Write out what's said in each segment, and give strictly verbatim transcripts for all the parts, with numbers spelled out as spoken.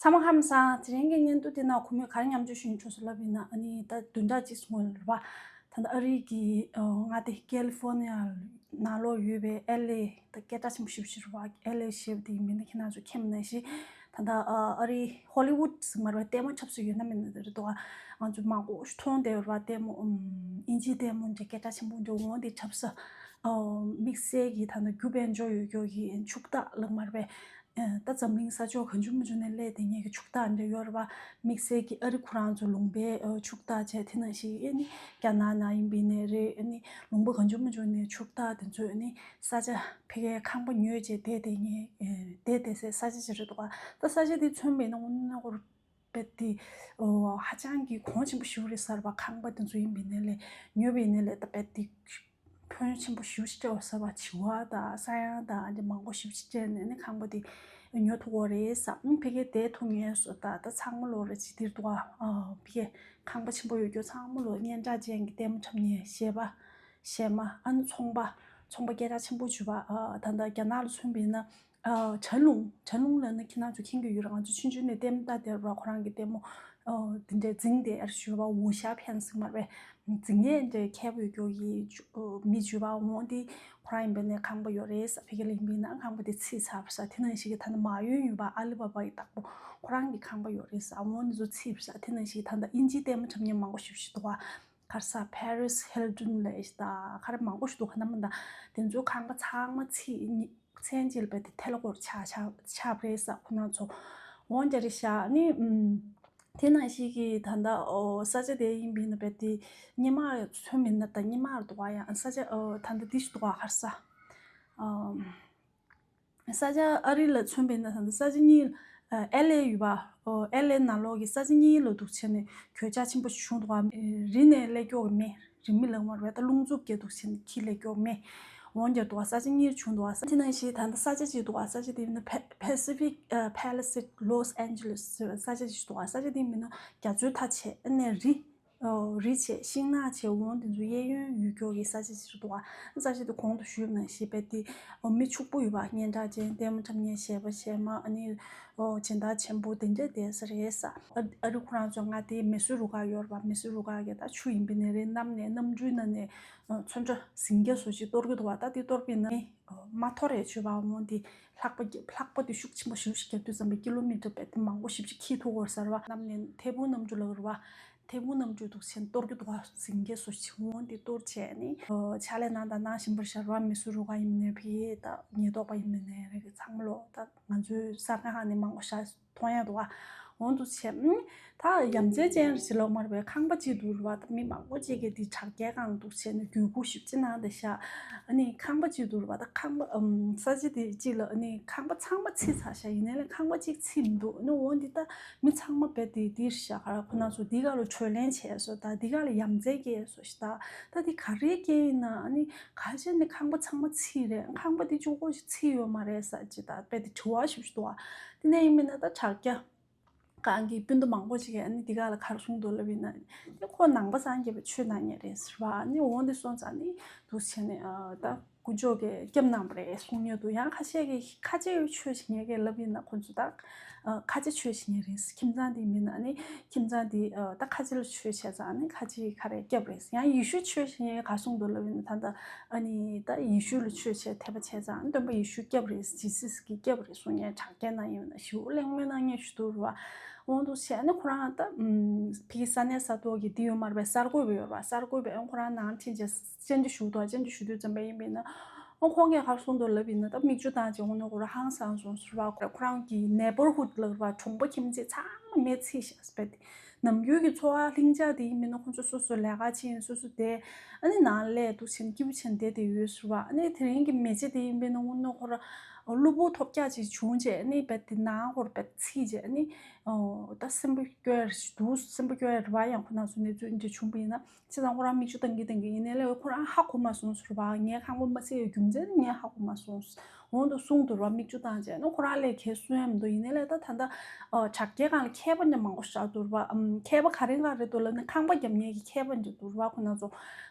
ཚང་མ་ཁམས་བཟང་། དེ་རིང་གི་བརྙན་ཐུང་འདི་ནང་ཁོ་མོས་ག་རེ་མཉམ་སྤྱོད་ཞུས་འགྲོ་སོང་ལབ་ཡིན་ན། ཨ་ནི་ད་བདུན་ཕྲག་གཅིག་སྔོན་ལ་རེད་པ། ད་ལྟ་ཨ་རི་གི་ཨ་མངའ་སྡེ་ཀེ་ལི་ཧྥོ་ནི་ཡ་ནང་ལོགས་ཡོད་པའི་ཨེལ་ཨེ། ད་སྐད་གྲགས་ཆེན་པོ་ཞེ་པོ་ཅིག་རེད་པ། ཨེལ་ཨེ་ཞེས་པ་དེ་ཡིན་མིན་ན་ཁྱེད་རང་ཚོ་མཁྱེན་པ་ནང་བཞིན། ད་ལྟ་ཨ་ཨ་རི་ཧོ་ལི་ཝུད་ཟེར་མ་རེད་པ། ལྟད་མོ་འཁྲབ་ས་ཡོད་ན་མེད་ན་དེ་རེད་འདུག་ག་ང་ཚོ་མང་པོ་ཞིག་མཐོང་བསྡད་ཡོད་རེད་པ། ལྟད་མོ་ཨམ་དབྱིན་ཇིའི་ལྟད་མོ་འདྲ་སྐད་གྲགས་ཆེན་པོ་འདྲ། འོ་དེ་འཁྲབ་ས་ཨ་དམིགས་བསལ་གྱི་ད་ལྟ་རྒྱུ་དཔལ་འབྱོར་ཡོད་རྒྱུ་གི་ཕྱུག་བདག་ལབ་མ་རེད་པས། ཨ་ད་འཛམ་གླིང་ས་ཕྱོགས་གང་བྱུང་མང་བྱུང་ནས་སླེབས་བསྡད་མཁན་གྱི་ཕྱུག་བདག་འདྲ་ཡོད་རེད་པ། དམིགས་བསལ་གྱི་ཨ་རི་ཁོ་རང་ཚོ་ལུང་པའི་ཨ་ཕྱུག་བདག་བྱས། དེ་ནང་བཞིན་ཨ་ནི་རྒྱ་ནག་ནང་ཡིན་པ་ཡིན་ནའི་རེད། ཨ་ནི་ལུང་པ་གང་བྱུང་མང་བྱུང་ནས་ཕྱུག་བདག་དེ་ཚོས་ཨ་ནི་ས་ཆ་ཕ་གིའི་ཁང་པ་ཉོས་བྱས་བསྡད་བསྡད་མཁན། ཨ་བསྡད་བསྡད་སའི་ས་ཆ་ཅིག་རེད་འདུག་ག་ད་ས་ཆ་དེ་མཚོན་པ་ཡིན་ན་དངོས་གནས་ཁོ་རང་རྦད་དེ་ཨོ་ཧ་ཅང་གི་གོང་ཆེན་པོ་ཞེ་པོ་རེད་ཟེར་བ། ཁང་པ་དེ་ཚོ་ཡིན་པ་ཡིན་ནའི་ལས་ཉོས་པ་ཡིན་ནའི་ལས། ད་རྦད་དེ་ཕོན་ཆེན་པོ་ཞེ་པོ་ཅིག་སྤྲད་པ་ཟེར་བ། བྱི་བ་དང་ས་ཡང་དང་འདི་མང་པོ་ཞེ་པོ་ཅིག་སྤྲད་ནས་ནི་ཁང་པ་དེ་ཉོ་ཐུབ་ཀྱི་རེད་ཟེར། ཨ་ཕ་གིར་བསྡད་ཐུབ་མཁན་སུ། ད་ད་ཚང་མ་ལོ་རེ་ཅིག་དེར་འདུག་ག་ཨ་ཕ་གིར་ཁང་པ་ཆེན་པོ་ཡོད་རྒྱུ་ཚང་མ་ལོ་སྙན་གྲགས་ཅན་གྱི་ལྟད་མོ་འཁྲབ་མཁན་གཞས་པ་གཞས་མ། ཨ་ནི་ཚོང་པ། ཚོང་པ་སྐད་གྲགས་ཆེན་པོ་བྱས་པ། ཨ་ད་ལྟ་རྒྱ་ནག་ལ་མཚོན་པ་ཡིན་ན། ཨ་ཆན་ལུང་། ཆན་ལུང་ལབ་ན་ཁྱེད་རང་ཚོ་མཁྱེན་གྱི་ཡོད་རེད། ང་ཚོ་ཆུང་ཆུང་ནས་ལྟད་མོ་ལྟ་བསྡད་པ། ཁོ་རང་གི་ལྟད་མོ་ཨ་དེ་འདྲའི་འཛིང་བསྡད་ཡག་ཞུ་བ། ཝུ་ཤ་ཕན་ཟེར་མ་རེད། འཛིང་ཡག་འདྲའི་མཁས་པོ་ཡོད་རྒྱུ་གི་མི་བྱས་པ། འོ་དེ་ཁོ་རང་ཡིན་པ་ཡིན་ནའི་ཁང་པ་ཡོད་རེད་ཟེར། ཕ་གི་ལ་ཡིན་པ་ཡིན་ན་ཁང་པ་དེ་ཚིག་ཚར་བ་ཟེར། དེ་ནང་བཞིན་གྱི་ད་ནི་མ་ཡོན་ཡོད་པ། ཨ་ལི་བ་བ་ཡི་བདག་པོ། ཁོ་རང་གི་ཁང་པ་ཡོད་རེད་ཟེར། འོ་དེ་ཚོ་ཚིག་བ་ཟེར། དེ་ནང་བཞིན་ད་ལྟ་དབྱིན་ཇིའི་ལྟད་མོ་འཁྲབ་མཁན་མང་པོ་ཞེ་པོ་ཞིག་འདུག་ག་ག་རེ་ཟེར། Paris Hilton ལབ་ཡག་ད་ག་རེ་མང་པོ་ཞིག་འདུག་ག་ད་མ་ད་དེ་ཚོའི་ཁང་པ་ཚང་མ་ཚིག་མཚན་གཅིག་ལ་རྦད་དེ་ཐལ་མོ་སྒོར་ཆགས་ཆགས་ཆགས་པ་རེད་ཟེར། ཁོ་རང་ཚོ་འོ་འདྲ་རེད་ཤག་ཨ་ནི་ཨམ་དེ་ནང་བཞིན་གྱི་ད་ལྟ་ཨོ་ས་ཆ་དེ་ཡིན་པ་ཡིན་ན་རྦད་དེ་སྔོན་མ་མཚོན་པ་ཡིན་ན། ད་སྔོན་མ་རེད་འདུག་ག་ཡང་ས་ཆ་ཨོ་ད་ལྟ་འདི་ཞིག་འདུག་ག་ག་རེ་ཟེར། ཨམ། ས་ཆ་ཨ་རི་ལ་མཚོན་པ་ཡིན་ན་ད་ལྟ་ས་ཆ་གཉིས། ཨ་ཨེལ་ཨེ་ཡོད་པ། ཨོ་ཨེལ་ཨེ་ནང་ལོགས་ཀྱི་ས་ཆ་གཉིས་ལ་འདུག་བྱས་ནས་གོད་ཆག་ཆེན་པོ་ཞིག་བྱུང་འདུག་ག་རི་ནས་སླེབས་ཀྱོག་གི་མེ། རི་མེ་ལབ་མ་རེད་པས། ད་རླུང་འཚུབ་རྒྱག་འདུག་བྱས་ནས་འཁྱེར་སླེབས་ཀྱོག་མེ། འོ་འདྲ་འདུག་ག་ས་ཆ་གཉིས་བྱུང་འདུག་ག་ས་དེ་ནང་བཞིན་ད་ལྟ་ས་ཆ་གཅིག་འདུག་ག་ས་ཆ་དེ་ཡིན་ན་ཕེ་Pacific ཨ་Palisades Los Angeles ཟེར་བའི་ས་ཆ་གཅིག་འདུག་ག་ས་ཆ་དེ་མིན་ན་རྒྱ་མཚོའི་མཐའ་བྱས། ཨ་ནི་རི། ཨོ་རི་བྱས། ཤིང་ནགས་བྱས། འོ་དེ་ཚོ་གཡས་གཡོན་ཡོད་ཀྱོག་གི་ས་ཆ་ཅིག་རེད་འདུག་ག་ས་ཆ་དེ་གོང་དུ་ཞུས་ནང་བཞིན་རྦད་དེ་ཨོ་མི་ཕྱུག་པོ་ཡོད་པ། སྙན་གྲགས་ཅན་ལྟད་མོ་འཁྲབ་མཁན་གཞས་པ་གཞས་མ། ཨ་ནི་ཨོ་སྦྱིན་བདག་ཆེན་པོ་དེ་འདྲ་བསྡད་ས་རེད་ཟེར། ཨ་ཨ་རི་ཁོ་རང་ཚོ་མངའ་སྡེའི་མི་སུ་རུ་ཀ་ཡོད་རེད་པ། མི་སུ་རུ་ཀ་གི་ད་ཆུ་ཡིན་པ་ཡིན་ནའི་རེད། གནམ་ནས་གནམ་གྲུའི་ནང་ནས་ཨོ་ཚོན་ཁྲ་ཟིང་སྐྱ་བཟོ་ཅིག་གཏོར་གྱི་འདུག་པ། ད་དེ་གཏོར་བ་ཡིན་ན་མི་མ་ཐོར་རེ་བྱོས་པ། འོ་དེ་ལྷགས་པ་ལྷགས་པ་དེ་ཤུགས་ཆེན་པོ་ཞེ་པོ་ཞིག་བརྒྱབ་དུས་ཙམ་པ་ཀི་ལོ་མི་ཊར་རྦད་དེ་མང་པོ་ཞེ་པོ་ཅིག་འཁྱེར་ཐུབ་ཀྱི་ཡོད་ཟེར་བ། གནམ་ནས་ཐལ་བུ་གནམ་གྲུ་ལབ་ཀྱི་རེད་པ། ཐལ་བུ་གནམ་གྲུ་འདུག་བྱས་ནས་གཏོར་གྱི་འདུག་པ། ཟིང་སྐྱ་བཟོ་ཅིག་འོ་དེ་གཏོར་བྱས་ནས་ཨོ་ཕྱག་ལས་གནང་དང་གནང་བཞིན་པ་རེད་ཟེར་བ། མི་སུ་རུ་ཀ་ཡིན་ནའི་ཕ་གི་ད་ཉེན་རྟོག་པ་ཡིན་ནའི་རེད། ཚང་མ་ལོ་ད་ང་ཚོའི་གསར་ཁང་ནས་མང་པོ་ཞིག་མཐོང་ཡག་འདུག་ག་འོ་འདུག་བྱས། ཨུམ། ད་ཡ་མཚན་ཅན་རེད་ཟེར་ལབ་མ་རེད་པས། ཁང་པ་གཅིག་འདུག་རེད་པ། ད་མི་མང་པོ་གཅིག་གིས་དེ་དྲ་རྒྱའི་སྒང་འདུག་བྱས་ནས་བརྒྱུད་སྐུར་ཞེ་པོ་ཅིག་གནང་བསྡད་ཤག་ཨ་ནི་ཁང་པ་གཅིག་འདུག་རེད་པ། ད་ཁང་པ་ཨུམ་ས་ཆ་དེ་གཅིག་ལ་ཨ་ནི་ཁང་པ་ཚང་མ་ཚིག་ཚར་ཤག་ཡིན་ནའི་ལས་ཁང་པ་གཅིག་ཚིག་མི་འདུག་ཨ་ནི་འོ་འདི་ད་མི་ཚང་མ་རྦད་དེ་འདིར་ཤག་ཁོ་རང་ཚོ་འདི་ག་ལ་གྲོས་ལེན་བྱས་སོང་། ད་འདི་ག་ལ་ཡ་མཚན་སྐྱེས་སོང་ཞིག་ད་ད་འདི་ག་རེ་སྐྱེས་ཡིན་ན། ཨ་ནི་ག་བྱས་ནས་ཁང་པ་ཚང་མ་ཚིག་རེད། ཁང་པ་འདི་ཅུང་ཀོ་ཞིག་ཚིག་ཡོད་མ་རེད་ཟེར་ཅིག་ད་རྦད་དེ་དྲི་བ་ཞིག་འདུག་ག་དེ་ནས་ཡིན་མིན་ན་ད་དྲ་རྒྱ་སྒང་གི་སྤུན་ཟླ་མང་པོ་ཅིག་གིས་ཨ་ནི་འདི་ག་ལ་ག་རེ་གསུངས་འདུག་ལབ་ཡིན་ན། དེ་ཁོ་ནང་པ་སངས་རྒྱས་པའི་ཆོས་གནང་མཁན་རེད་ཟེར་བ། ཨ་ནི་འོ་འདི་སོང་ཙང་ནི་འདུག་བྱས་ནས་ཨ་ད་དཀོན་མཆོག་གིས་སྐྱབས་གནང་བ་རེད་གསུང་མཁན་འདུག་ཡང་ཁ་ཤས་ཀྱིས་ཁ་ཆེའི་ཆོས་བྱེད་མཁན་གྱིས་ལབ་ཡིན་ན། ཁོ་ཚོ་ད་ཨ་ཁ་ཆེ་ཆོས་བྱེད་མཁན་རེད། ཁྱིམ་ཚང་འདི་མིན་ན་ཨ་ནི་ཁྱིམ་ཚང་འདི་ཨ་ད་ཁ་ཆེ་ལ་ཆོས་བྱས་ཙང་ཨ་ནི་ཁ་ཆེ་གིས་ག་རེ་སྐྱབས་རེད། ཡང་ཡེ་ཤུ་ཆོས་བྱེད་མཁན་གྱིས་ག་རེ་གསུངས་འདུག་ལབ་ཡིན་ན། ད་ལྟ་ཨ་ནི་ད་ཡེ་ཤུ་ལ་ཆོས་བྱས་དད་པ་བྱས་ཙང་ཨ་ནི་སྟོན་པ་ཡེ་ཤུ་སྐྱབས་རེད། ཇི་སིས་ཀྱིས་སྐྱབས་རེད་གསུང་མཁན་དྲ་རྒྱ་ནང་ཡིན་ན་ཞེ་པོ་གླེང་མོལ་གནང་མཁན་ཞིག་འདུག་རེད་པ། འོ་འདུག་བྱས་ཨ་ནི་ཁོ་རང་ད་ཨམ་ཕ་གི་ས་གནས་ས་ཐོག་གི་འདི་ཡོད་མ་རེད་པས། གསར་འགོད་པ་ཡོད་རེད་པ། གསར་འགོད་པས་ཨ་ཁོ་རང་ནང་ཕྱིན་བྱས་བཅར་འདྲི་ཞུ་འདུག་བཅར་འདྲི་ཞུ་དུས་ཙམ་པ་ཡིན་པ་ཡིན་ན། ཨ་ཁོང་གིས་ག་རེ་གསུངས་འདུག་ལབ་ཡིན་ན། ད་མིག་ཆུ་བཏང་བྱས་འོ་ན་ཁོ་རང་ཧང་སངས་སོང་ཟེར་བ། ཁོ་རང་གི་ནེ་བར་ཧུད་ལབ་རེད་པ། གྲོང་པ་ཁྱིམ་མཚེས་ཚང་མ་མེ་ཚིག་ཤག་ཟེར་བས། ནམ་རྒྱུན་གྱི་འཚོ་བ་ལྷིང་འཇགས་དེ་ཡིན་མིན་ན། ཁོང་ཚོ་སོ་སོ་ལས་ཀ་ཕྱིན། སོ་སོ་བསྡད། ཨ་ནི་ནང་ལས་འདུག་བྱས་ནས་སྐྱིད་པོ་བྱས་ནས་བསྡད་བསྡད་ཡོད་ཟེར་བ། ཨ་ནི་དེ་རིང་གི་མེ་ལྕེ་དེ་ཡིན་པས་ན་དངོས་གནས་ཁོ་རང་གློ་བུར་ཐོལ་རྒྱག་ཅིག་བྱུང་བྱས། ཨ་ནི་རྦད་དེ་ནང་ཁོ་རང་རྦད་ཚིག་བྱས། ཨ་ནི་ཨོ་ད་སེམས་པ་སྐྱོ་ཡ་འདུག་སེམས་པ་སྐྱོ་ཡ་རེད་པ། ཡང་ཁོ་རང་ཚོ་གནས་ཚུལ་འདི་འདྲ་བྱུང་བ་ཡིན་ན། བྱས་ཙང་ཁོ་རང་མིག་ཆུ་བཏང་གི་བཏང་གི་ཡིན་ནའི་ལས་ཁོ་རང་ཧ་གོ་མ་སོང་ཟེར་བ། ངའི་ཁང་པ་མ་ཚིག་ཡའི་རྒྱུ་མཚན་ངས་ཧ་གོ་མ་སོང་། འོ་འདུག་གསུངས་འདུག་ར། མིག་ཆུ་བཏང་བྱས་ནི་ཁོ་རང་ལས་ཁྱད་གསོ་ཡ་མི་འདུག་ཡིན་ནའི་ལས་ད་ད་ལྟ་ཨ་དྲ་རྒྱའི་སྒང་ལ་མཁས་པ་འདྲ་མང་པོ་ཞིག་འདུག་ར། ཨམ་མཁས་པ་ག་རེ་ག་རེ་འདུག་ལབ་ན། ཁང་པ་རྒྱབ་མཁན་གྱི་མཁས་པ་འདྲ་འདུག་ར། ཁོ་རང་ཚོ་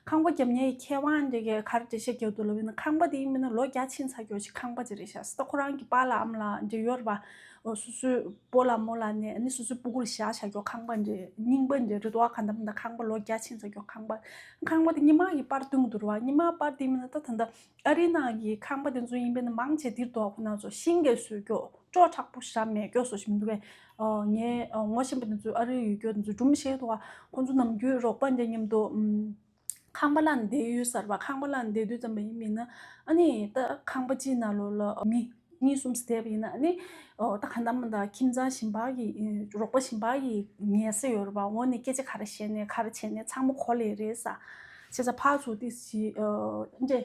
ཁང་པ་རྒྱབ་མཁན་གྱི་མཁས་དབང་འདྲ་གིས་ག་རེ་འགྲེལ་བཤད་རྒྱག་འདུག་ལབ་ན། ཁང་པ་དེ་ཡིན་མིན་ན་ལོ་བརྒྱ་ཕྱིན་ཚར་རྒྱུ་ཞིག་ཁང་པ་ཅིག་རེད་ཤག་ཟེར། ད་ཁོ་རང་གི་པཱ་ལགས་ཨ་མ་ལགས་འདྲ་ཡོད་རེད་པ། སོ་སོའི་སྤོ་ལགས་རྨོ་ལགས་ནས་ཨ་ནི་སོ་སོའི་སྤུ་གུར་བཞག་བཞག་རྒྱུ་ཁང་པ་འདྲ་རྙིང་པ་འདྲ་རེད་འདུག་ག་ད་མ་ད་ཁང་པ་ལོ་བརྒྱ་ཕྱིན་ཚར་རྒྱུ་ཁང་པ། ཁང་པ་དེ་སྔོན་མ་གི་པར་བཏོན་འདུག་ར་བ། སྔོན་མ་པར་དེ་མིན་ན་ད་ད་ད་ཨ་རིའི་ནང་གི་ཁང་པ་དེ་ཚོ་ཡིན་པས་ན་མང་ཆེ་འདིར་འདུག་ག་ཁོ་ན་ཚོ་ཤིང་གིས་བཟོས་རྒྱུ་ཅོག་དྲག་པོ་ཞེ་དྲག་མེད་རྒྱུ་བཟོ་ཞིག་མི་འདུག་གས། ངའི་ངོ་ཤེས་པ་དེ་ཚོ་ཨ་རིར་ཡོད་རྒྱུ་དེ་ཚོ་སྒྲུང་བཤད་འདུག་ག་ཁོ་ཚོ་ནམ་རྒྱུན་རོགས་པ་འདྲ་མཉམ་དུ་ཁང་པ་བླངས་བསྡད་ཡོད་ས་རེད་བ། ཁང་པ་བླངས་བསྡད་དུས་ཙམ་པ་ཡིན་མིན་ན་ཨ་ནི་ད་ཁང་པ་གཅིག་ནང་ལོགས་ལ་མི་གཉིས་གསུམ་བསྡད་པ་ཡིན་ན་ཨ་ནི་ཨོ་ད་ག་འདྲ་མི་འདྲ་ཁྱིམ་ཚང་གཞན་པ་གི་རོགས་པ་གཞན་པ་གི་ཉལ་ས་ཡོད་རེད་བ། འོ་ནས་སྐད་ཆ་ག་རེ་བཤད་ནས་ག་རེ་བྱས་ནས་ཚང་མ་གོ་ལེ་རེད་ས། བྱས་ཙང་ཕར་ཚུར་ཏོག་ཙམ་འདྲ།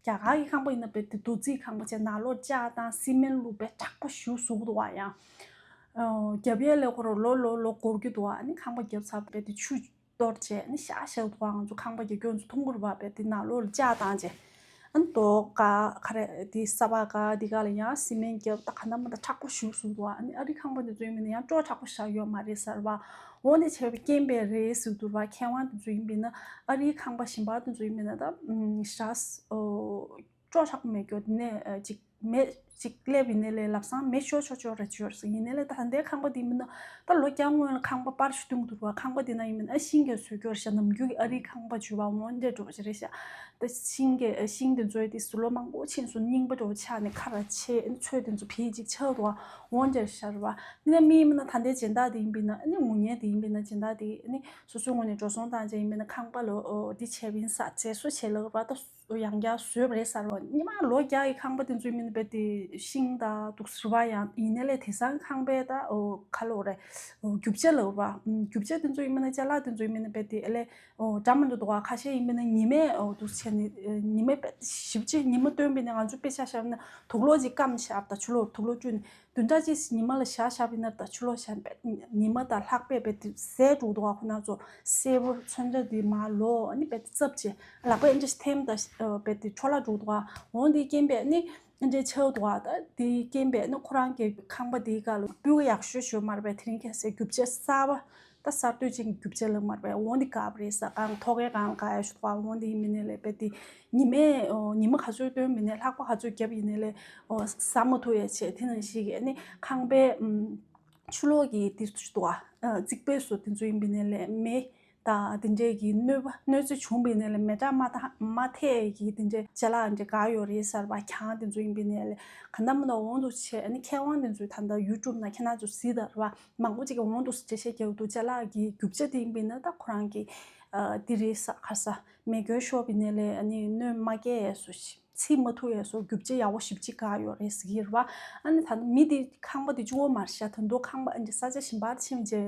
རྒྱ་གར་གྱི་ཁང་པ་ཡིན་ན་རྦད་དེ་རྡོ་རྩིག་ཁང་པ་བྱས་ནང་ལོགས་ལྕགས་དང་སི་མེན་བླུགས་རྦད་དྲག་པོ་ཞེ་པོ་བཟོ་གི་འདུག་བ། ཡང་རྒྱབ་ཡས་ལས་ཁོ་རང་ལོ་ལོ་ལོ་འགོར་གྱི་འདུག་བ། ཨ་ནི་ཁང་པ་བརྒྱབ་ཚར་རྦད་དེ་ཆུ་གཏོར་བྱས་ཨ་ནི་ཤག་ཤག་འདུག་བ། ང་ཚོ་ཁང་པ་རྒྱབ་སྐྱོར་ཚོ་མཐོང་གི་རེད་བ། རྦད་དེ་ནང་ལོགས་ལ་ལྕགས་བཏང་བྱས་ཨ་ནི་རྡོ་ག་ག་རེ་དེ་ས་ཕག་ག་དེ་ག་ལ་ཡང་སི་མེན་བརྒྱབ། ད་ག་འདྲ་མི་འདྲ་དྲག་པོ་ཞེ་པོ་བཟོ་གི་འདུག་བ། ཨ་ནི་ཨ་རིའི་ཁང་པ་དེ་ཚོ་ཡིན་མིན་ན་ཡང་ཅོག་དྲག་པོ་བཞག་ཡོད་མ་རེད་ས་རེད་བ། འོ་ནས་བྱས་པའི་རྐྱེན་པས་རེད་ཟེར་གྱི་འདུག་རེད་བ། མཁས་དབང་དེ་ཚོ་ཡིན་པས་ན་ཨ་རིའི་ཁང་པ་གཞན་པ་དེ་ཚོ་ཡིན་པས་ན་ད་ཞག་ཨོ་ཅོག་དྲག་པོ་མེད་རྒྱུ་དེ་ནས་ཅིག་མེ་ཅིག་སླེབས་ཡིན་ནའི་ལས་ལམ་སང་མེ་ཤོར་ཤོར་ཤོར་རེ་ཅོར་ཟེར་ཡིན་ནའི་ལས། ད་ལྟའི་ཁང་པ་དེ་མིན་ན་ད་ལོ་བརྒྱ་སྔོན་ལ་ཁང་པ་པར་ཞིག་བཏོན་འདུག་རེད་བ། ཁང་པ་དེ་ན་ཡིན་མིན་ཨ་ཤིང་གིས་བཟོས་རྒྱུ་རེད་ཤག་ནམ་རྒྱུན་གྱི་ཨ་རིའི་ཁང་པ་བྱུས་པ་འོ་འདྲ་འགྲོ་བ་ཞིག་རེད་ཤག་ད་ཤིང་གི་ཤིང་དེ་ཚོའི་དེ་ཟུར་ལོ་མང་པོ་ཕྱིན་སོང་། རྙིང་པ་འགྲོ་བ་ཆགས་ནས་ཁ་ར་ཆེ་ཚོས་དེ་ཚོ་བེད་ཅིག་ཆགས་འདུག་བ། འོ་འདྲ་ཤར་བ་ནི་ན་མི་ཡིན་མིན་ན་ད་ལྟའི་སྦྱིན་བདག་དེ་ཡིན་པས་ན་ཨ་ནི་ངུ་མཁན་དེ་ཡིན་པས་ན་སྦྱིན་བདག་དེ་ཨ་ནི་སོ་སོའི་ངོས་ནས་འགྲོ་སོང་བཏང་བྱས་ཡིན་པས་ན་ཁང་པ་ལོ་འདི་བྱས་པ་ཡིན་ས་བྱས་སོ་བྱས་ལབ་པ་ད། ཡང་བསྐྱར་བཟོས་པ་རེད་ཟེར་བ། སྔོན་མ་ལོ་བརྒྱ་ཡི་ཁང་པ་དེ་ཚོ་ཡིན་མིན་རྦད་དེ་ཤིང་དང་འདུག་ཟེར་བ། ཡང་ཡིན་ནའི་ལས་དེང་སང་ཁང་པའི་ད་ཨོ་ག་ལབ་དགོས་རེད། ཨོ་རྒྱུ་ཆ་ལབ་པ། ཨུམ་རྒྱུ་ཆ་དེ་ཚོ་ཡིན་མིན་ན་ཅ་ལག་དེ་ཚོ་ཡིན་མིན་ན་རྦད་དེ་ཨ་ལས་ཨོ་འདྲ་མི་འདྲ་འདུག་ག་ཁ་ཤས་ཡིན་མིན་ན་ཉི་མས་ཨོ་འདུག་བྱས་ནས་ཨ་ཉི་མས་རྦད་དེ་ཞིབ་ཅིག་ཉི་མ་སྟོན་པ་ཡིན་ན་ང་ཚོ་དཔེ་ཆ་བཞག་ན་དུག་ལོག་ཅིག་སྐམ་བཞག་ད་ཆུ་ལོག་དུག་ལོག་བཅུག་ནས། བདུན་ཕྲག་གཅིག་ཉི་མ་ལ་བཞག་བཞག་པ་ཡིན་ན་ད་ཆུ་ལོག་བཞག་ཉི་མ་དང་ལྷགས་པས་རྦད་དེ་ཟད་འགྲོ་གི་འདུག་ག་ཁོ་ན་ཚོ་སེར་པོ་ཚོན་ཁྲ་དེ་མར་ལོག་ཨ་ནི་རྦད་དེ་རྩབ་བྱས་ལག་པས་ཨེ་འདྲ་ཞིག་འཐེན་ད་རྦད་དེ་འཕྲོ་བརླག་འགྲོ་གི་འདུག་ག་འོ་འདི་རྐྱེན་པས་ཨ་ནི་ཨེ་འདྲ་ཆགས་འདུག་ག་ད་དེའི་རྐྱེན་པས་ཨ་ནི་ཁོ་རང་གི་ཁང་པ་དེའི་སྒང་ལ་སྤུས་ཀ་ཡག་ཤོས་ཤོས་མ་རེད་པས། དེ་རིང་ཁ་སང་རྒྱུ་ཆ་གསར་པ། ད་གསར་གཏོད་ཅན་གྱི་རྒྱུ་ཆ་ལབ་མ་རེད་པས། འོ་འདི་དགའ་པ་རེད་ས། གང་ཐོག་ཁའི་སྒང་དགའ་ཡ་ཞིག་འདུག་ག་འོ་འདི་ཡིན་མིན་ནའི་ལས་རྦད་དེ་ཉི་མས་ཨོ་ཉི་མ་ག་ཚོད་སྟོན་མིན་ནའི་ལྷགས་པ་ག་ཚོད་བརྒྱབ་ཡིན་ནའི་ལས་ཨོ་ཟ་མ་ཐུབ་ཡ་བྱས། དེ་ནང་བཞིན་གྱི་ཨ་ནི་ཁང་པའི་ཨམ་ཆུ་ལོག་གི་དེ་ཚོ་འདུག་ག་ཨ་རྩིག་པའི་སོ་དེ་ཚོ་ཡིན་པ་ཡིན་ནའི་ལས་མེ་དང་དེ་འདྲས་ཀྱི་གནོད་པ་གནོད་འཚེ་བྱུང་བ་ཡིན་ནའི་ལས་མེ་སྲེག་མ་ཐ་མ་ཐེབས་ཀྱི་དེ་འདྲས་ཅ་ལག་འདྲས་ག་ཡོད་རེད་ཟེར་བ། གྱང་དེ་ཚོ་ཡིན་པ་ཡིན་ནའི་ལས་ག་འདྲ་མི་འདྲ་འོང་འདུག་བྱས། ཨ་ནི་མཁས་དབང་དེ་ཚོས་ད་ལྟ་ཡུ་ཊུབ་ནང་ཁྱེད་རང་ཚོ་གཟིགས་དང་རེད་བ། མང་པོ་ཅིག་གིས་འོང་འདུག་འགྲེལ་བཤད་རྒྱག་འདུག་ཅ་ལག་གི་རྒྱུ་ཆ་དེ་ཡིན་པ་ཡིན་ན་ད་ཁོ་རང་གི་ཨ་དེ་རེད་ས། ག་ས་མེ་སྐྱོན་ཤོར་བ་ཡིན་ནའི་ལས་ཨ་ནི་གནོད་མ་སྐྱེལ་ཡས་སུ་ཤི་འཚིག་མ་ཐུབ་ཡས་སུ་རྒྱུ་ཆ་ཡག་པོ་ཞེ་པོ་ཅིག་བཀག་ཡོད་རེད་ཟེར་གྱི་རེད་བ། ཨ་ནི་ད་མི་དེ་ཁང་པ་དེ་གཅིག་པོ་མ་རེད་ཤག་ད་དུང་ཁང་པ་ཨ་ནི་ས་ཆ་གཞན་པར་ཕྱིན་བྱས་ཨ་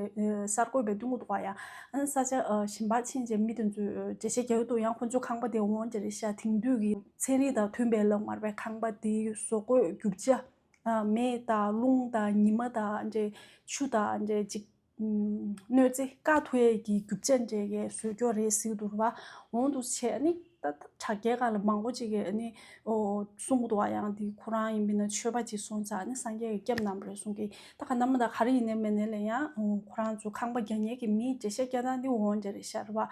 གསར་འགོད་པས་སྟོན་གྱི་འདུག་ག་ཡ། ཨ་ནི་ས་ཆ་ཨ་གཞན་པར་ཕྱིན་བྱས་མི་དེ་ཚོས་ཨ་འགྲེལ་བཤད་རྒྱག་གི་འདུག་ཡང་ཁོ་ཚོའི་ཁང་པ་དེ་འོང་བྱས་རེད་ཤག་དེང་དུས་ཀྱི་ཚན་རིག་དང་མཐུན་པའི་ལབ་མ་རེད་པས། ཁང་པ་དེའི་བཟོ་བཀོད་རྒྱུ་ཆ་ཨ་མེ་དང་རླུང་དང་ཉི་མ་དང་འདྲ་ཆུ་དང་འདྲ་ཅིག་ཨམ་གནོད་འཚེ་བཀག་ཐུབ་ཡས་ཀྱི་རྒྱུ་ཆ་འདྲ་གས་བཟོས་ཀྱོག་རེད་ཟེར་གྱི་འདུག་རེད་བ། འོང་འདུག་བྱས་ཨ་ནི་ད་དྲ་རྒྱའི་སྒང་ལ་མང་པོ་ཅིག་གིས་ཨ་ནི་ཨོ་གསུང་གི་འདུག་བ། ཡང་དེ་ཁོ་རང་ཡིན་པས་ན་ཆོས་པ་ཅིག་སོང་ཙང་ཨ་ནི་སངས་རྒྱས་ཀྱི་སྐྱབས་གནང་བ་རེད་གསུང་གི། ད་ག་འདྲ་མི་འདྲ་ག་རེ་ཡིན་ནའི་མིན་ནའི་ལས་ཡང་ཨོ་ཁོ་རང་ཚོ་ཁང་པ་རྒྱག་མཁན་གྱི་མིའི་འགྲེལ་བཤད་རྒྱག་སྟངས་འདི་འོང་འདྲ་རེད་ཤག་རེད་བ།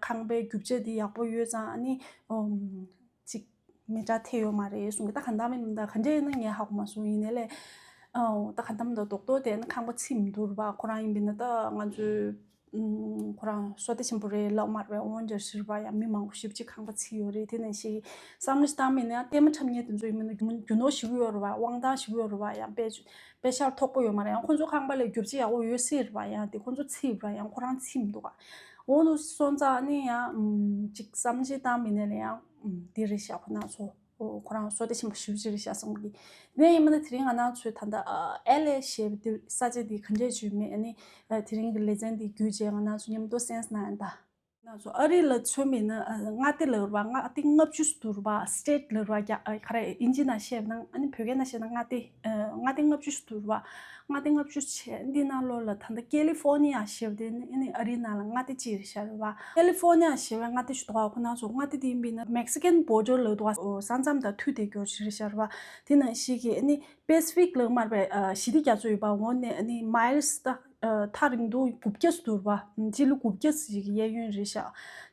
ཁང་པའི་རྒྱུ་ཆ་འདི་ཡག་པོ་ཡོད་ཙང་ཨ་ནི་ཨོ་ཅིག་མེ་སྲེག་ཐེབས་ཡོད་མ་རེད་གསུང་གི། ད་ག་འདྲ་མིན་འདྲ་ག་འདྲ་ཡིན་ན་ངས་ཧ་གོ་མ་སོང་། ཡིན་ནའི་ལས་ཨོ་ད་ག་འདྲ་མིན་འདྲ་རྡོག་རྡོག་དེ་ནི་ཁང་པ་ཚིག་མི་འདུག་རེད་བ། ཁོ་རང་ཡིན་པས་ན་ད་ང་ཚོའི་ཨུམ་ཁོ་རང་བསོད་བདེ་ཆེན་པོ་རེད་ལབ་མ་རེད་པས། འོང་འདྲ་ཟེར་བ། ཡང་མི་མང་པོ་ཞེ་པོ་ཅིག་ཁང་པ་ཚིག་ཡོད་རེད། དེ་ནང་བཞིན་བསམ་བློ་ཞིག་བཏང་མིན་ན་ལྟད་མོ་འཁྲབ་མཁན་དེ་ཚོ་ཡིན་མིན་ན་རྒྱུ་ནོར་ཞེ་པོ་ཡོད་རེད་བ། དབང་ཐང་ཞེ་པོ་ཡོད་རེད་བ། ཡང་དཔེ་དཔེ་ཤག་མཐོ་པོ་ཡོད་མ་རེད། ཡང་ཁོ་ཚོ་ཁང་པ་ལ་རྒྱུ་ཆ་ཡག་པོ་ཡོད་སྲིད་རེད་བ། ཡང་དེ་ཁོ་ཚོ་ཚིག་རེད་བ། ཡང་ཁོ་རང་ཚིག་མི་འདུག་ག་འོང་དུ་སོང་ཙང་ནི་ཡང་ཨུམ་ཅིག་བསམ་གཞིག་བཏང་མིན་ན་ལས་ཡང་ཨུམ་དེ་རེད་ཤག་ཁོ་ན་ཚོ། ཨོ་ཁོ་རང་བསོད་བདེ་ཆེན་པོ་ཞེ་པོ་ཅིག་རེད་ཤག་བསམ་གི། དེ་ནས་ཡིན་མིན་ན་དེ་རིང་ང་རང་ཚོས་ད་ལྟ་ཨ་ཨེལ་ཨེ་ཞེས་པའི་དེ་ས་ཆ་དེ་ག་འདྲས་བརྗོད་མེད། ཨ་ནི་ཨ་དེ་རིང་གི་ལེ་ཚན་དེ་བརྒྱུད་བྱས་ང་རང་ཚོ་མཉམ་དུ་སེམས་གནང་ཡིན་ད། ང་ཚོ་ཨ་རི་ལ་མཚོན་མིན་ན་ཨ་མངའ་སྡེ་ལབ་རེད་བ། མངའ་སྡེ་ལྔ་བཅུ་ཟེར་རེད་བ། སི་ཊེཊ་ལབ་རེད་བ། རྒྱ་ཨ་ག་རེ་ཨིན་ཇི་ནང་བཤད་ན་ཨ་ནི་བོད་སྐད་ནང་བཤད་ན་མངའ་སྡེ་ཨ་མངའ་སྡེ་ལྔ་བཅུ་ཟེར་རེད་བ། མངའ་སྡེ་ལྔ་བཅུ་བྱས། འདི་ནང་ལོགས་ལ་ད་ལྟ་ཀེ་ལི་ཧྥོ་ནི་ཡ་ཞེས་པ་དེ་ནི་ཨ་ནི་ཨ་རིའི་ནང་ལ་མངའ་སྡེ་གཅིག་རེད་ཤག་རེད་བ། ཀེ་ལི་ཧྥོ་ནི་ཡ་ཞེས་པའི་མངའ་སྡེ་ཞིག་འདུག་ག་ཁོ་ན་ཚོ་མངའ་སྡེ་དེ་ཡིན་པས་ན་མེག་སི་ཀན་བྷོ་ཌར་ལབ་འདུག་ག་ས་མཚམས་དང་མཐུད་དེ་རྒྱུ་ཞིག་རེད་ཤག་རེད་བ། དེ་ནང་བཞིན་གྱི་ཨ་ནི་པེ་སི་ཕིག་ལབ་མ་རེད་པས། ཞི་བདེ་རྒྱ་མཚོ་ཡོད་པ། འོ་ནས་ཨ་ནི་མའི་ལི་སི་ད་ཐག་རིང་དུ་དགུ་བརྒྱ་ཟེར་བ། སྤྱི་ལེ་དགུ་བརྒྱ་ཞིག་གི་གཡས་གཡོན་རེད་ཤག་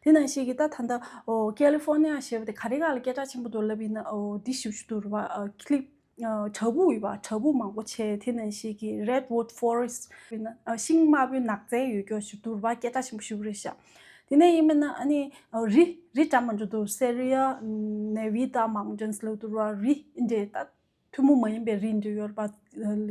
དེ་ནང་བཞིན་གྱི་ད་ད་ལྟ་ཨོ་ཀེ་ལི་ཧྥོ་ནི་ཡ་ཞེས་པ་དེ་ག་རེ་ག་ལ་སྐད་གྲགས་ཆེན་པོ་འདུག་ལབ་ཡིན་ན་ཨོ་འདི་ཞེ་པོ་ཞིག་འདུག་རེད་བ། ཨ་ཀི་ལིབ་ བྲག་ཕུག་ཡོད་པ། བྲག་ཕུག་མང་པོ་བྱས། དེ་ནང་བཞིན་གྱི་Redwood Forest ཡིན་ན་ཤིང་དམར་པོའི་ནགས་ཚལ་ཡོད་ཀྱོག་ཞིག་འདུག་ར་བ། སྐད་གྲགས་ཆེན་པོ་ཞེ་པོ་རེད་ཤག་དེ་ནས་ཡིན་པ་ན་ཨ་ནི་རི་རི་འདྲ་མི་འདྲ་འདུག Sierra Nevada Mountains ལབ་འདུག་ར་བ། རི་འདྲ་ད་ཐུན་མོང་མ་ཡིན་པའི་རི་འདྲ་ཡོད་ར་བ།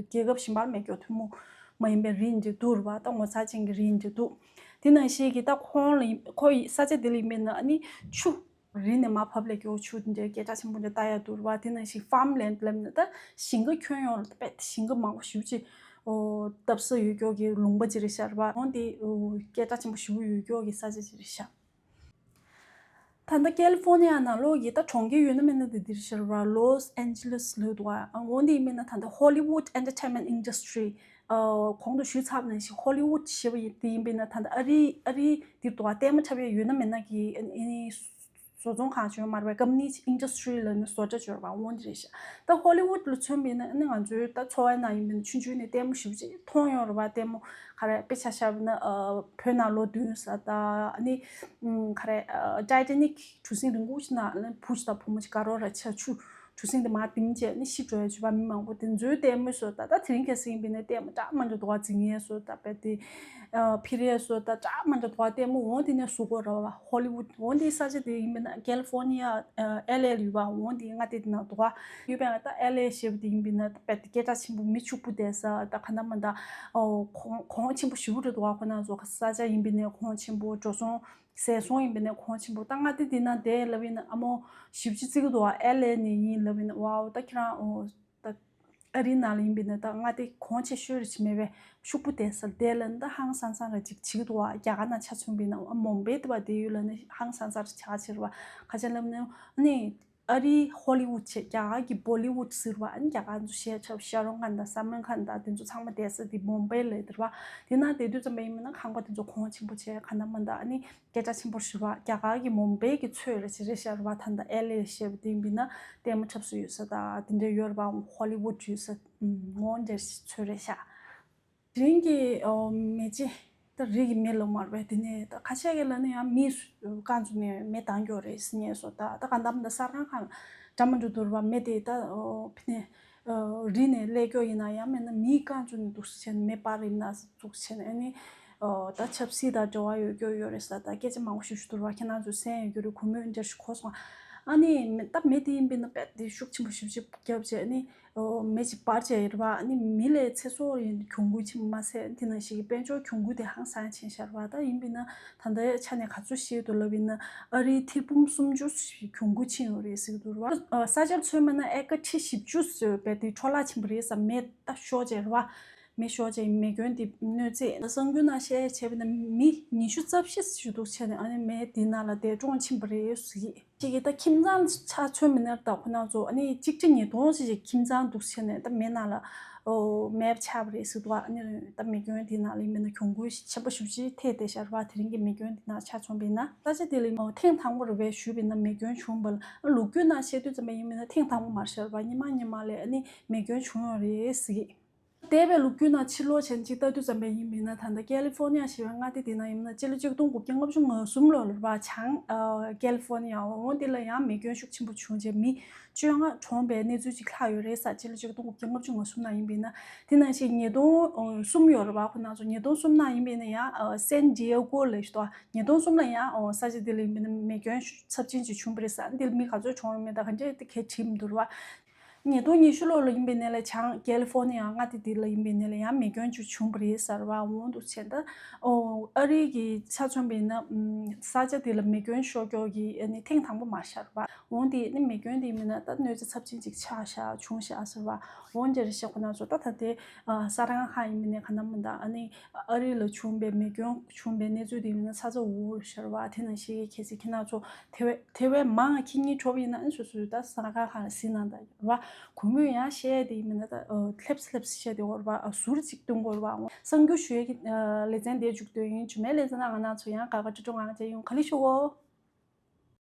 རྒྱལ་ཁབ་གཞན་པར་མེད་ཀྱོག་ཐུན་མོང་མ་ཡིན་པའི་རི་འདྲ་འདུག་ར་བ། ད་ངོ་མཚར་ཅན་གྱི་རི་འདྲ་འདུག་དེ་ནང་བཞིན་གྱི་ད་ཁོང་ལ་ཡིན་ཁོ་ཡི་ས་ཆ་དེ་ལ་ཡིན་པ་ན་ཨ་ནི་ཆུ། རི་ནས་མར་བབས་ལས་ཀྱོག་ཆུ་འདྲ་སྐད་གྲགས་ཆེན་པོ་འདྲ་ལྟ་ཡ་འདུག་ར་བ། དེ་ནང་བཞིན་farmland ལབ་ན་ད་ཞིང་ཁ་ཁྱོན་ཡོངས་ལ་དཔེ་ཞིང་ཁ་མང་པོ་ཞེ་པོ་ཅིག་ཨོ་བཏབ་ས་ཡོད་ཀྱོག་གི་ལུང་པ་ཅིག་རེད་ཤག་ར་བ། འོན་ཏེ་ཨོ་སྐད་གྲགས་ཆེན་པོ་ཞེ་པོ་ཡོད་ཀྱོག་གི་ས་ཆ་ཅིག་རེད་ཤག་ད་ལྟ་California ནང་ལོགས་ཀྱི་ད་གྲོང་ཁྱེར་ཡོད་ན་མེད་ན་དེ་འདིར་ཤར་བ་Los Angeles ལོས་འདུག་ཨ། འོན་ཏེ་ཡིན་མིན་ན་ད་ལྟ་Hollywood entertainment industry ཨ་གོང་དུ་ཞུས་ཚར་བ་ནང་བཞིན་Hollywood ཞེས་པ་ཡིན་དེ་ཡིན་པས་ན་ད་ལྟ་ཨ་རི་ཨ་རི་འདིར་འདུག་ཨ། ལྟད་མོ་འཁྲབ་ཡ་ཡོད་ན་མེད་ན་གི་ཨ་ནི་བཟོ་ཚོང་ཁང་བྱོས་མ་རེད་པས། company industry ལ་ནི་བཟོ་གྲྭ་བྱོས་ར་བ། འོན་ཏེ་རེད་ཤག་ད་Hollywood ལ་མཚོན་པ་ཡིན་ན་ཨ་ནི་ང་ཚོའི་ད་འཚོ་བའི་ནང་ཡིན་པ་ན་ཆུང་ཆུང་ནས་ལྟད་མོ་ཞེ་པོ་ཅིག་མཐོང་ཡོད་རེད་བ། ལྟད་མོ་ག་རེ་དཔེ་ཆ་བཞག་པ་ན་ཨ་བོད་ནང་ལོ་བདུན་ས་ད་ཨ་ནི་ཨམ་ག་རེ་ཨ་Titanic གྲུ་གཟིངས་རིང་པོ་ཞིག་ནང་ཨ་ནི་བུ་ཞིག་དང་བུ་མོ་ཞིག་དགའ་རོགས་ར་ཆགས་ཆུ་གྲུ་གཟིངས་དེ་མར་ལྡིང་བྱས་ཨ་ནི་ཤི་འགྲོ་ཡ་བྱུས་པ། མི་མང་པོ་དེ་ཚོའི་ལྟད་མོ་བཟོ་ད་ད་དེ་རིང་ཁ་སང་ཡིན་པ་ན་ལྟད་མོ་འདྲ་མི་འདྲ་འདུག་བ། འཛིང་ཡས་བཟོ་ད་དཔེ་དེ་ཨ་ཕི་རེ་སོ་ད་འདྲ་མི་འདྲ་འདུག་ལྟད་མོ། འོན་ཏེ་ནས་བཟོ་དགོས་ར་བ། Hollywood འོན་ཏེ་ས་ཆ་དེ་ཡིན་པ་ན་California ཨ་L A ལ་ཡོད་པ། འོན་ཏེ་ང་དེ་དེ་ན་འདུག་ག་ཡོད་པའི་ང་ད་L A ཞེས་པ་དེ་ཡིན་པ་ན་དཔེ་དེ་སྐད་གྲགས་ཆེན་པོ་མི་ཕྱུག་པོ་བསྡད་ས་ད་ག་ན་མ་ད་ཨོ་གོང་གོང་ཆེན་པོ་ཞེ་པོ་རེད་འདུག་ག་ཁོ་ན་ཚོ་ས་ཆ་ཡིན་པ་ན་གོང་ཆེན་པོ། འགྲོ་སོང་ཟས་སོང་ཡིན་པ་ན་གོང་ཆེན་པོ། ད་ང་དེ་དེ་ན་བསྡད་ལབ་ཡིན་ན་ཨ་མོ་ཞེ་པོ་ཅིག་བརྩི་གི་འདུག་ག L A ནས་ཡིན་ལབ་ཡིན་ན་ཝའོ་ད་ཁྱེད་རང་ཨོ། ད་ཨ་རིའི་ནང་ལ་ཡིན་པས་ན་ད་ང་དེ་གོང་ཆེ་ཤོས་རེ་ཅིག་མེད་པས་ཕྱུག་པོ་བསྡད་ས་བསྡད་ལ་ད་ཧང་སང་སང་ར་ཅིག་བྱེད་ཀྱི་འདུག་བ། རྒྱ་གར་ནང་ཆ་མཚོན་པས་ན་མོམ་བེ་དེ་བ་དེ་ཡུལ་ལ་ནི་ཧང་སང་སང་ར་ཆགས་ཕྱིར་བ། ཁ་ཆེ་ལབ་ན་ནི་ཨ་རིའི་ཧོ་ལི་ཝུད་བྱས་རྒྱ་གར་གྱི་བོ་ལི་ཝུད་ཟེར་བ། ཨ་ནི་རྒྱ་གར་ཚོ་ཤེས་ཆབ་ཤ་རོང་ཁན་དང་སལ་མན་ཁན་དང་དེ་ཚོ་ཚང་མ་བསྡད་ས་དེ་མོམ་བེ་ལ་དེར་བ། དེ་ན་བསྡད་དུས་ཙམ་པ་ཡིན་མིན་ན་ཁང་པ་དེ་ཚོ་གོང་ཆེན་པོ་བྱས་ག་ན་མ་ད་ཨ་ནི་སྐད་གྲགས་ཆེན་པོ་ཞུ་བ། རྒྱ་གར་གྱི་མོམ་བེ་གྱི་ཚོད་རེ་ཅི་རེད་ཤར་བ། ད་ལྟ་ཨེ་ལེ་ཞེས་པ་དེ་ཡིན་པས་ན་ལྟད་མོ་འཁྲབ་ས་ཡོད་ས་དང་དེ་འདྲ་ཡོད་རེད་བ། ཧོ་ལི་ཝུད་ཡོད་ས་ངོ་འདྲེར་ཚོད་རེད་ཤག་དེ་རིང་གི་མེ་ལྕེ་ད་རི་གི་མེ་ལོ་མར་བས་དེ་ནས་ད་ཁ་ཤས་ཀྱི་ལ་ནི་ཡང་མིས་རྐང་བཙུགས་ནས་མེ་བཏང་རྒྱུ་རེད་ཟེར་ངེས་སོ། ད་ད་ག་འདམ་ད་གསར་ཁང་ཁང་འདྲ་མི་འདྲ་འདུག་རེད་བ། མེ་དེ་ད་ཕི་ནས། རི་ནས་སླེབས་ཀྱོག་ཡིན་ན་ཡང་མིན་ན་མིའི་རྐང་བཙུགས་ནས་འདུག་སེ་བྱས་ནས་མེ་སྤར་ཡིན་ན་འདུག་སེ་བྱས་ནས་ཨ་ནི། ད་ཆབ་སྲིད་དང་འབྲེལ་བ་ཡོད་ཀྱོག་ཡོད་རེད་ས། ད་སྐད་ཆ་མང་པོ་ཞིག་ཞུ་འདུག་ར་བ། ཁྱེད་རང་ཚོ་གསན་ཡོད་ཀྱོག་རེད། གུས་མོས་འདྲ་ཞིག་གོ་སོང་། ཨ་ནི་ད་མེ་དེ་ཡིན་པས་ན་དཔེ་དེ་ཤུགས་ཆེན་པོ་ཞིག་ཅིག་བརྒྱབ་བྱས་ཨ་ནི་མེ་ཅིག་སྤར་བྱས་ཡོད་རེད་བ། ཨ་ནི་མི་ལ་ཚེ་སྲོག་ཡིན་གྱོང་གུད་ཆེན་པོ་མ་ཟད་དེ་ནང་བཞིན་གྱི་དཔལ་འབྱོར་གྱོང་གུད་དེ་ཧང་སང་ཆེན་ཤར་བ། ད་ཡིན་པས་ན་ད་ལྟའི་ཆ་ནས་ག་ཚོད་ཤེས་འདུག་ལབ་ཡིན་ན་ཨ་རིའི་ཐེར་འབུམ་སུམ་ཅུ་ཞིག་གྱོང་གུད་ཕྱིན་ཡོད་རེད་ཟེར་གྱི་འདུག་ར་བ། ས་ཆར་མཚོན་པ་ན་ཨེ་ཀ་ཁྲི་བཞི་བཅུ་ཟེར་བའི་དེ་འཕྲོ་བརླག་ཕྱིན་པ་རེད་ས། མེ་ད་ཤོར་བྱས་རེད་བ། མེ་ཤོར་བྱས་མེ་སྐྱོན་དེ་གནོད་འཚེ་གསར་འགྱུར་ནང་བཤད་བྱས་པ་ན་མི་ཉི་ཤུ་རྩ་བཞི་ཞིག་འདུག་བྱས་ནས་ཨ་ནི་མེ་དེ་ནང་ལ་འདས་གྲོངས་ཕྱིན་པ་རེད་ཟེར་གྱི། གཅིག་གིས་ད་ཁྱིམ་ཚང་ཆ་མཚོན་མི་ནར་ད་ཁོ་ན་ཚོ་ཨ་ནི་གཅིག་ཁྲི་ཉིས་སྟོང་ཞིག་ཁྱིམ་ཚང་འདུག་བྱས་ནས་ད་མེ་ནང་ལ་ཨོ་མེ་ཆགས་པ་རེད་ཟེར་འདུག་ཨ་ནི་ད་མེ་སྐྱོན་དེ་ནང་ལ་ཡིན་མིན་ན་གྱོང་གུད་ཆེན་པོ་ཞེ་པོ་ཅིག་ཐེབས་བསྡད་ཤག་རེད་བ། དེ་རིང་གི་མེ་སྐྱོན་དེ་ནང་ཆ་མཚོན་པ་ཡིན་ན་ས་ཆ་དེ་ལ་ཡིན་ཐེངས་དང་པོ་རེད་བས་ཞུས་པ་ཡིན་ན་མེ་སྐྱོན་བྱུང་བ་ལ་ལོ་རྒྱུས་ནང་བཤད་དུས་ཙམ་པ་ཡིན་མིན་ན་ཐེངས་དང་པོ་མ་རེད་ཤག་རེད་བ། སྔོན་མ་སྔོན་མ་ལས་ཨ་ནི་མེ་སྐྱོན་བྱུང་ཡོད་རེད་ཟེར་གི། འདས་པའི་ལོ་རྒྱུས་ནང་ཕྱིར་ལོག་བྱས་ནས་ཅིག་ལྟ་དུས་ཙམ་པ་ཡིན་མིན་ན་ད་ལྟ་ཀེ་ལི་ཧྥོར་ནི་ཡ་ཞེས་པའི་མངའ་སྡེ་དེ་ནང་ཡིན་ན་སྤྱི་ལོ་ཆིག་སྟོང་དགུ་བརྒྱ་ལྔ་བཅུ་ང་གསུམ་ལོ་ལ་རེད་བ། བྱང་ཨ་ཀེ་ལི་ཧྥོར་ནི་ཡ་འོ་འདི་ལ་ཡང་མེ་སྐྱོན་ཤུགས་ཆེན་པོ་བྱུང་རྗེས་མི་བཅོ་ལྔ་གྲོངས་པའི་གནས་ཚུལ་ཅིག་ལྷག་ཡོད་རེད་ས། སྤྱི་ལོ་ཆིག་སྟོང་དགུ་བརྒྱ་ལྔ་བཅུ་ང་གསུམ་ནང་ཡིན་པ་ཡིན་ན། དེ་ནང་བཞིན་ཉིས་སྟོང་གསུམ་ཡོད་རེད་བ། ཁོ་ན་ཚོ་ཉིས་སྟོང་གསུམ་ནང་ཡིན་པ་ཡིན་ན་ཡང་ཨ་སན་ཌི་ཡེ་གོ་ལ་ཞུ་དོ། ཉིས་སྟོང་གསུམ་ལ་ཡང་ཨོ་ས་ཆ་དེ་ལ་ཡིན་པ་ཡིན་ན་མེ་སྐྱོན་ཚབས་ཆེན་ཅིག་བྱུང་བ་རེད་ས། འདི་ལ་མི་ག་ཚོད་གྲོངས་ཡོད་མེད་ད་ག་འདྲས་དེ་གས་བྲིས་མི་འདུག་རེད་བ། ཉིས་སྟོང་ཉི་ཤུ་ལོ་ལ་ཡིན་པའི་ནས་ལ་བྱང་ཀེ་ལི་ཧྥོར་ནི་ཡ་མངའ་སྡེ་འདི་ལ་ཡིན་པའི་ནས་ལ་ཡང་མེ་སྐྱོན་ཅིག་བྱུང་བ་རེད་ཟེར་བ། འོང་འདུག་བྱས་ད་ཨོ་ཨ་རི་གི་ཆ་མཚོན་པ་ཡིན་ན་ཨམ་ས་ཆ་དེ་ལ་མེ་སྐྱོན་ཤོར་ཀྱོག་གི་ཨ་ནི་ཐེངས་དང་པོ་མ་ཤར་བ། འོང་དེ་ནི་མེ་སྐྱོན་དེ་ཡིན་པ་ན་ད་གནོད་འཚེ་ཚབས་ཆེན་ཅིག་ཆགས་ཤག་བྱུང་ཤག་ཟེར་བ། འོང་འདྲ་རེད་ཤག་ཁོ་ན་ཚོ་ད་ད་དེ་ཨ་གསར་ཁང་ཁག་ཡིན་པའི་ནས་ག་ན་མི་འདུག་ཨ་ནི་ཨ་རི་ལ་བྱུང་བའི་མེ་སྐྱོན་བྱུང་བའི་གནས་ཚུལ་དེ་ཡིན་ན་ས་ཆ་འུར་འུར་ཤར་བ་དེ་ནང་བཞིན་གལ་སྲིད་ཁྱེད་རང་ཚོ་དེ་བས་དེ་བས་མང་ཁྱེད་གཉིས་གྲོགས་ཡིན་ན་ཨ་ནི་སོ་སོའི་ད་གསར་ཁང་ཁག་ལ་གཟིགས་གནང་དང་ར་བ། གུས་མོས་ཡང་བཤད་ཡས་དེ་ཡིན་ན་ད་ལྷེབས་ལྷེབས་བཤད་དེ་འོར་བ་ཟུར་གཅིག་སྟོན་དགོས་ར་བ། གསར་འགྱུར་ཞུ་ཡས་ཀྱི་ལེ་ཚན་དེ་མཇུག་སྟོན་ཡིན། ཇུ་མའི་ལེ་ཚན་ནང་ང་རང་ཚོ་ཡང་དགའ་དགའ་སྤྲོ་སྤྲོ་ངང་བྱས་ཡོང་ག་ལེ་ཤོག་འོ།